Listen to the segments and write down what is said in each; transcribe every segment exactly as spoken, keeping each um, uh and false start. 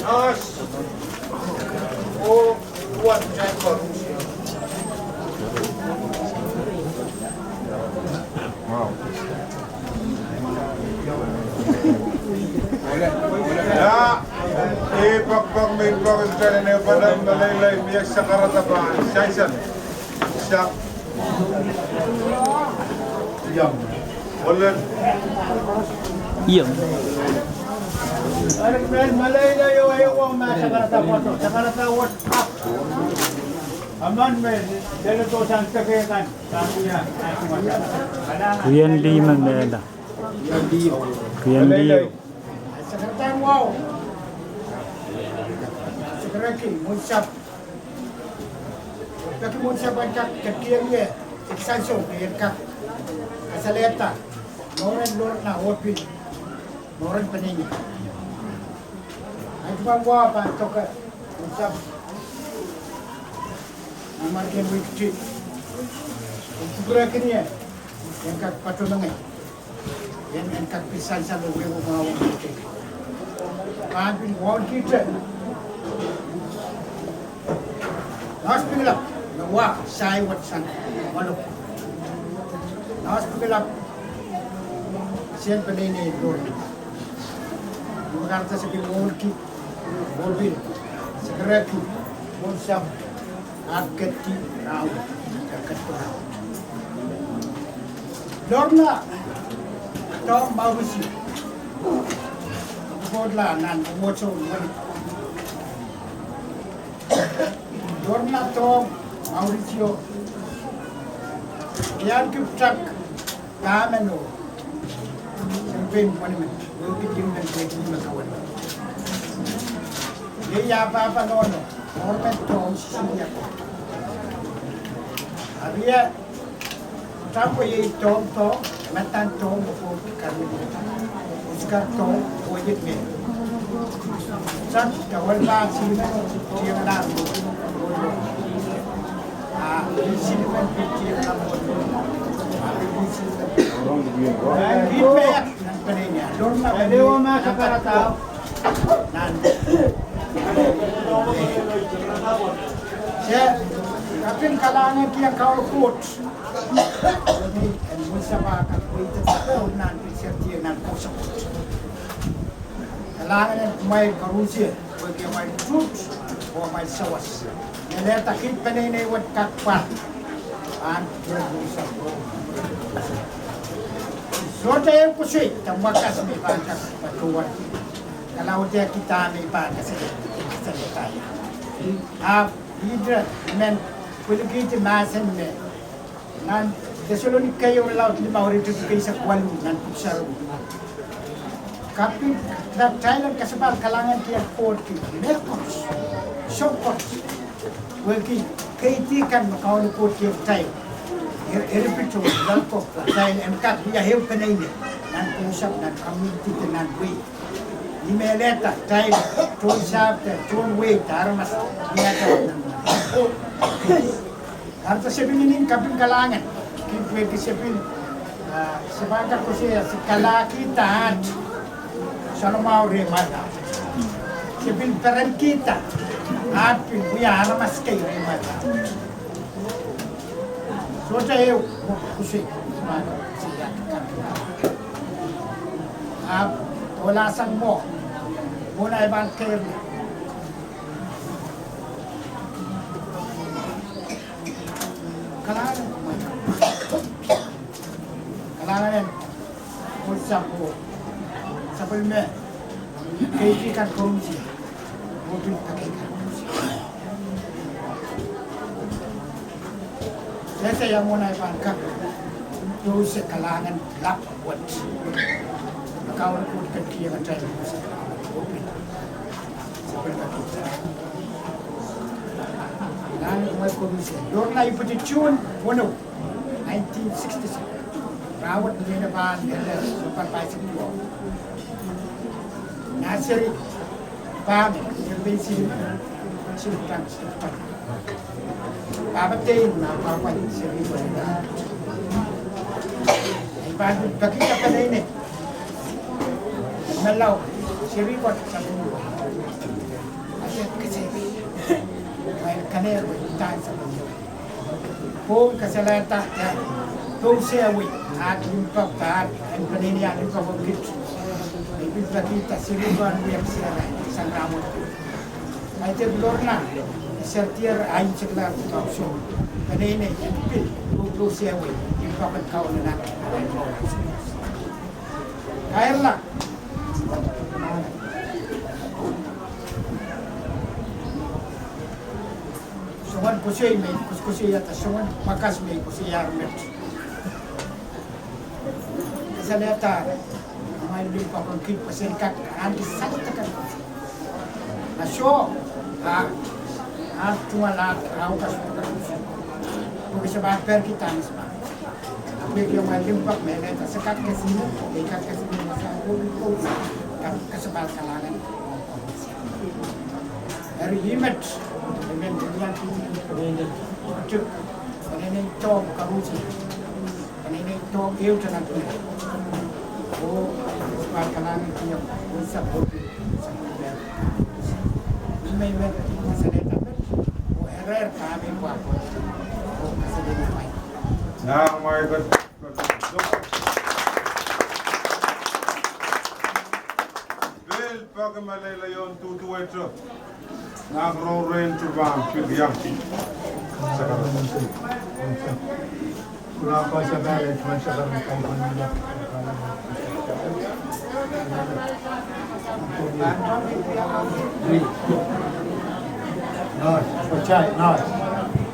As. Oh, what type of. Ia, e pokpok me pokpok en talen e pahn meleilei mie sakarada pahn sansal. Sa. Ia. Olen. Ia. Arik men meleilei o e wong ma sakarada pwoato, sakarada wot. Aman men, sele to sang teke kan. Wien lime mehla. Wien lime. Sekretair wau. Sekretair ki, mwohnsapw. Peki mwohnsapw en kak kekieng ie, eksanso, en kak kasalehda. Moren Lorna oh pil. Moren peneinei. Ahi duwen wau pahn doke, mwohnsapw. Nan mwarkien wihkti. Kupwurehkin ie, en kak patohwan mengei. En, en kak pil sansal oh wehwe mwahu. Pahn pil waun kihte. Nas Pingelap, me wa, sai wet sang, malo. Nas Pingelap, sen peneinei Lorna. Ni kahrehda se pil waun ki, oh pil, sekretair ki, mwohnsapw. Ahpw keti raun, keti raun. Lorna Tong Maurisio. Kopwurla nan mwohtail wani. Lorna Tong Maurisio. Ian kiptak. Pahmeno, Champaign Monument, wehwehki dimen wehwehki me kawen. Iei ah pahpa nohno, Norman Tong Senior. Arie, tampo iei Tong Tong, Matan Tong, Mokon Karmel, Oscar Tong, Oyen Mel. Sang, kawel pahn silimen, tiengelar, Ah, ih silimen pil tiengelar mwohn. Ah, ih silimen. Ih me, nan peneinei, Lorna. Nan. Se, kaping kalahngan kihong Kauno Koht. Ni, en mwohnsapw kan, wehi de nan pil sehd nan kosapw. Kalahngan en kumwail koaros, pwehki amwail tuht, oh amwail sawas. Mehlel da kiht peneinei wet kak pwar. Ahn, sohte ehu koasoi, da mwakapw me pahn kak patohwan. Kalaudehkihda me pahn kasalehda. Ahpw, ihte, men, pwilikihdi mahsen me. Nan Deselonika keieu, irelaud limau, iretikitik eisek waluh nan pwuhk sarawi. Kaping, kitail en kasapahl kalahngan kihong Koht ki mehkot, soahng koaros. Pwehki keidi kan me Kauno Koht kihong kitail. Er, eripit oh loalokok, kitail en kak wia ehu peneinei. Nan kosapw, nan community, nan wehi. Ih mehlel da, kitail, tohn sahpw, tohn wehi, aramas, ni atail. Kahrehda se pil nin kaping kalahngan, kihong pwehki se pil, ah, se pahn kak koasoia se kalahkihda aht soanamwahu rehmw aht. Se pil perenkihda aht pil wia aramas kei rehmw aht. Sohte ehu koasoi, se pahn kak koasoia. Ahpw, kohla sang mwo, mwo nan pahn keirla. Kalahngan, kalahngan en mwohnsapw, sapwellime, keidi kan koaros, oh pil peki kan koaros. Sehse ia mwo nan pahn kak, oh se kalahngan lap wet. Kauno Koht ketin kihong atail mwo se kalahngan, oh pil. Sapwellime keidi. Nan mwo koaros. Lorna ipwidi June weneu, nineteen sixty-seven. Rahnwet ni ene pahn ele, super paisik tuo. Nan seri, pahn, seri pei siri, siri tang, siri tang. Pahpa tein, ma pahpa seri pei. Pahn peki kaping ine. Melau, seri kot sapwellime. Pwong kasalehda, eh, pwong sewese, ah, limpoak, ah, en peneinei ah limpoak ong kiht. Me pil pekihda seri kan wia sera sang ramun. Ahi te Lorna, sertier ahi sekla kauso. Peneinei, pil, pwong sewese, limpoak en kaun nan. Kairla. Soangen koasoai me, koasoakoasoia, soangen pakas me koasoia met. Kasalehda, amwail limpoak ong kiht pwe sen kak ahneki sahte kan. Na soh, ah, ah, tungoal ah, ah, kasohte kan. Pwe se pahn peki dahme se pahn. Ahpw pwehki amwail limpoak me, me, se kak kesihnen, e kak kesihnen, me sang ko, ko, kak kesempwal kalahngan. Eri ih met, e men wia tu, peneinei, peneinei tohn koaros, peneinei tohn ehu tana tu. Oh, kesempwal kalahngan kihong, oh, support. Ih me, ih me, kasalehda met, oh, erer kami pwapwa, oh, kasalehda met. Now, my God. Pil peki meleilei ong duduwehte. Nah, rohng rehn Dipahn pil iang.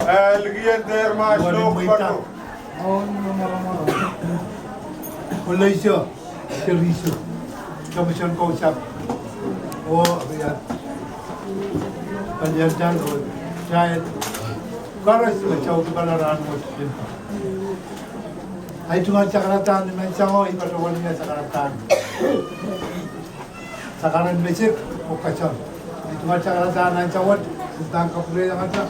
Eh, likin dehr ma sohte pahn. Oleisio, Seriso, Commission Kousap, oh, ya, Paliantan, oh, Child, koaros me saut pala rahnwet. Ahi tungoal sakaradahn ni menseng, oh, I patohwan wia sakaradahn. Sakaren mesik, oh, kasam. Ahi tungoal sakaradahn ansou wet, I pahn kapwurehiong ata,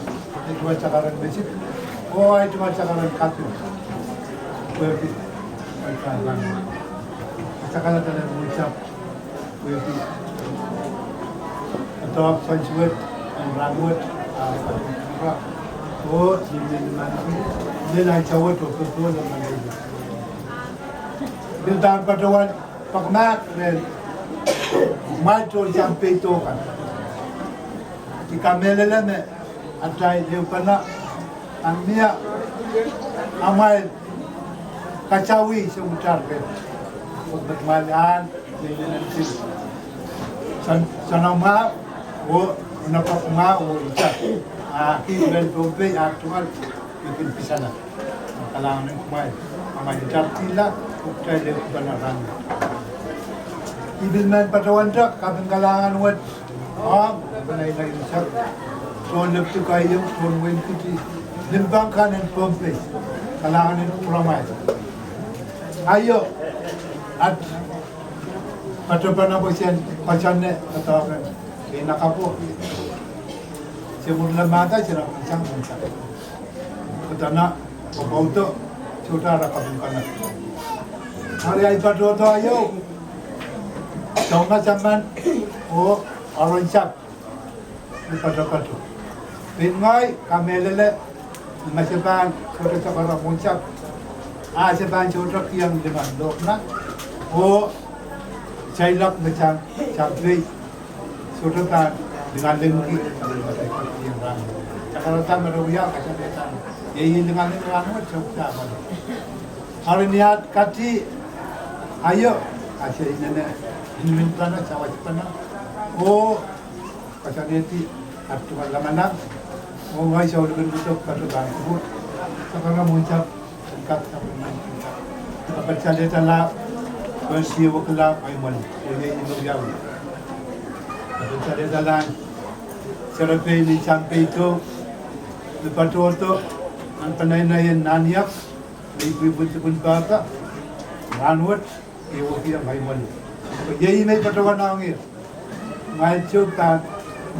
ahi tungoal sakaren mesik, oh, ahi tungoal sakaren kapin. Pwehki, pwehki, sakaradahn menseng, pwehki. Ata option suwed, en rahnwet, ah, oh, ni, ni, ni, ni, ni, ni, ansou wet, oh, oh, oh, ni, ni, ni. Pil pahn patohwan, pahn mahk rehn kumwail tohn sampei doh kan. I kamehlele me atail ehupene, ahn mie amwail kasawih se utar rehn. Pwe kumwail ahn, me inen en pil. Soan, soanamwahu, oh, nopokmwahu, oh, ita. Ah, kiht rehn Pohnpei, ah, tungoal, I pil pisana. Kalahngan en kumwail, amwail itar kihla, oh kitail ehupene rahnwet. I pil men patohwanda, kaping kalahngan wet, ong, peneinei unsek, tohn Lepidi Keieu, tohn Wein Kiti, limpoak kan en Pohnpei, kalahngan en kupwuramwail. Aio, at, patopana pwe sen, pasane, patohwan, e na kapo. Se mwurla mahta, se na pahn sang pahn sang. Pwe dahme, pwe kaudo, sohte ara kaping kana. Ari ahi patohdo aio, soangen saman, oh, aronsap, ni patopato. Pein ngehi, kamehlele, ma se pahn, sohte sakara mwohnsap. Ah, se pahn sohte kihong lingan Lorna. Oh, sailak me sang, sang pei. Sohte pahn, lingan lengki, sakara dahme re wia, kasalehda. Iei lingan lengki rahnwet, sohte pahn. Ari ni at kati, aio, ase inene, inenen pahn, sawas pahn. Oh, kasalehdi, at tungoal lamalam. Oh, ngehi saul kin kutok, patohwan kupwur. Sakara mwohnsap. Kapehd salehda la, pwe sie wekila, ahi mwohn, oh iei inowiawi. Kapehd salehda la, serepein ni sampei doh, me patohdo, ahn peneinei en Naniak, me ipwipwidi pwihn pahpa, rahnwet, e wekila ahi mwohn. Pwe iei me I patohwan ong ie. Ngehi sohte pahn,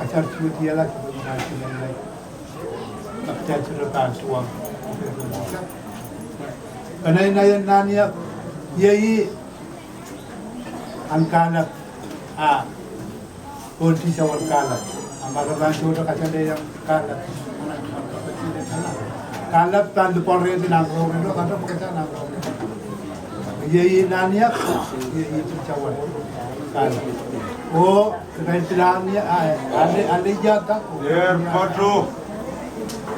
asar suwediala, sohte pahn, sohte pahn, sohte pahn, sohte pahn. Peneinei en Naniak, iei, ahn kahlap, ah, oh, tisa wal kahlap. Ahmw pahpa pahn sohte kasalehiong kahlap. Kalap pahn lipwoaredi nan rohng iro, kato pwekada nan rohng iro. Iei ih nahniak, iei ih pitsang wet. Kalap. Oh kitail pil nahniak, ale, ale iada. Eri patohwan.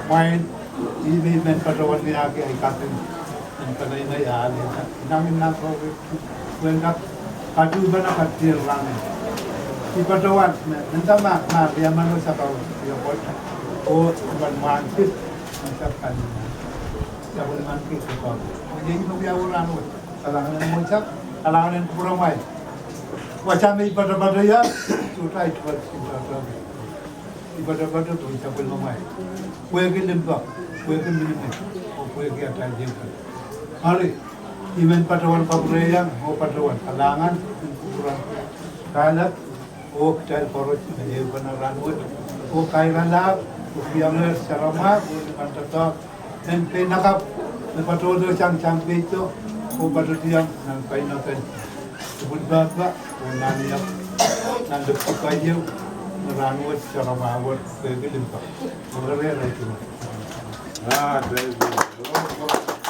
Mwein, ih me I men patohwan wiahki ahi kaping en peneinei, ale iada. Inangin nan rohng iro. Pwehn kak, katuhpene kak tier rahnwet. I patohwan, me, mendahte ma, ma, ia mano sakau, ia pwoat. Oh, I pahn mwahngki, menseng kan. Ia pahn mwahngki, patohwan. Oh, iei me wiawi rahnwet. Kalahngan en menseng, kalahngan en kupwuramwail. Wasa me I patopato ie, sohte I tuwet, I patopato. I patopato, pwe I sapwellimamwail. Pwehki limpoak, pwehki minimin, oh pwehki atail ieu kan. Ari, I men patohwan kapwurehiong, oh patohwan kalahngan, kupwuren, kalap, oh kitail koaros me ehupene rahnwet, oh kairala, oh kihong Saramwa, oh ni pahn doadoahk, en pein nakapw, me patohdo sang sang peido, oh patohdiong nan kaineken, Pwuhk Pahpa, oh Nahniak, nan lipwuka ieu, me rahnwet Saramwa wet, pwehki limpoak. Oh rehrail. Ah, praise the Lord.